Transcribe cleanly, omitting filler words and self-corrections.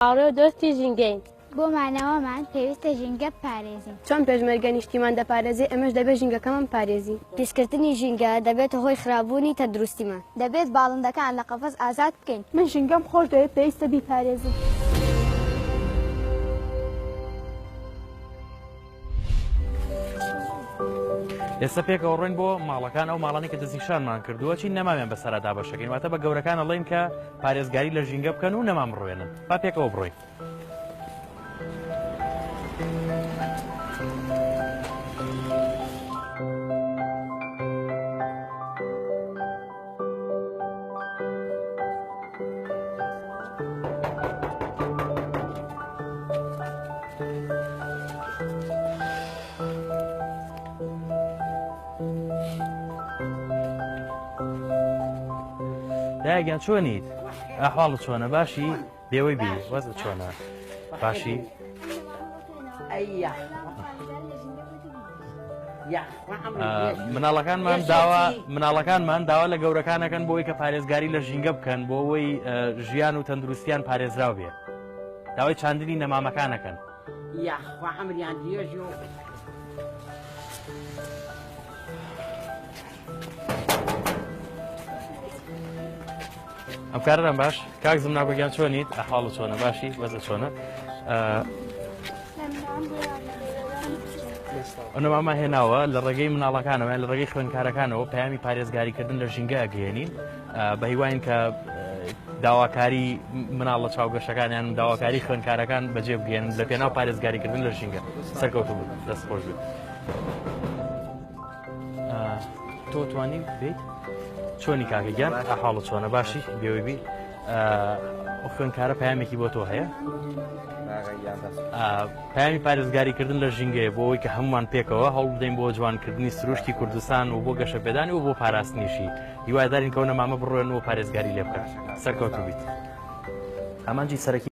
هاوڕێ و دۆستی ژینگەین. بۆ مانەوەمان پێویستە ژینگە بپارێزین. چۆن پێشمەرگە نیشتیمان دەپارێزێ، ئێمەش دەبێت ژینگەکەمان بپارێزین. پیسکردنی ژینگە دەبێتە هۆی خراپبوونی تەندروستیمان. دەبێت باڵندەکان لە قەفەز ئازاد بکەین. من ژینگەم خۆش دەوێت پێویستە بیپارێزم. ئێستا پێکەوە ڕۆین بۆ ماڵەکان ئەو ماڵانی کە دەستنیشانمان کردووە چین نەمامیان بەسەرا دابەشەکەین واتە بە گەورەکان ئەڵێن کە پارێزگاری لە ژینگە بکەن و نەمام بڕوێنن با پێکەوە بڕۆین. دایە گیان چۆنیت ئەحواڵت چۆنە باشی بێوەی بی وەزت چۆنە باشی مناڵەکانمان داوا مناڵەکانمان داوا لە گەورەکانەکەن بۆی کە پارێزگاری لە ژینگە بکەن بۆ ئەوەی ژیان و تەندروستیان پارێزراو بێ داوای چاندنی نەمامەکانەکەن یاخوا عەمریان درێژ و ئەم کارەم باش کاک زمناکۆ گیان چۆنیت ئەحواڵت چۆنە باشی وەزە چۆنە ئەنەماما هێناوە لە ڕێگەی مناڵەکانەوە لە ڕێگەی خوێندکارەکانەوە پەیامی پارێزگاریکردن لە ژینگە ئەگەێنین بە هیواین کە داواکاری مناڵە چاوگەشەکانیان داواکاری خوێندکارەکان بەجێ بگەێن لە پێناو پارێزگاریکردن لە ژینگە سەرکەوتوو بن دەست خۆش بێت تۆ توانی بیت چۆنی کاکە گیان ئەحاڵە چۆنە باشی بێوەی بی ئەو خوێندکارە پەیامێکی بۆ تۆ هەیە پەیامی پارێزگاریکردن لە ژینگەیە بۆ ئەوەی کە هەمومان پێکەوە هەوڵ بدەین بۆ جوانکردنی سروشتی کوردستان و بۆ گەشەپێدانی و بۆ پاراستنیشی هیوادارین کەونە مامە بڕۆن و پارێزگاری لێ بکەن سەرکەوتوو بیت ئامانجی سەرەکی.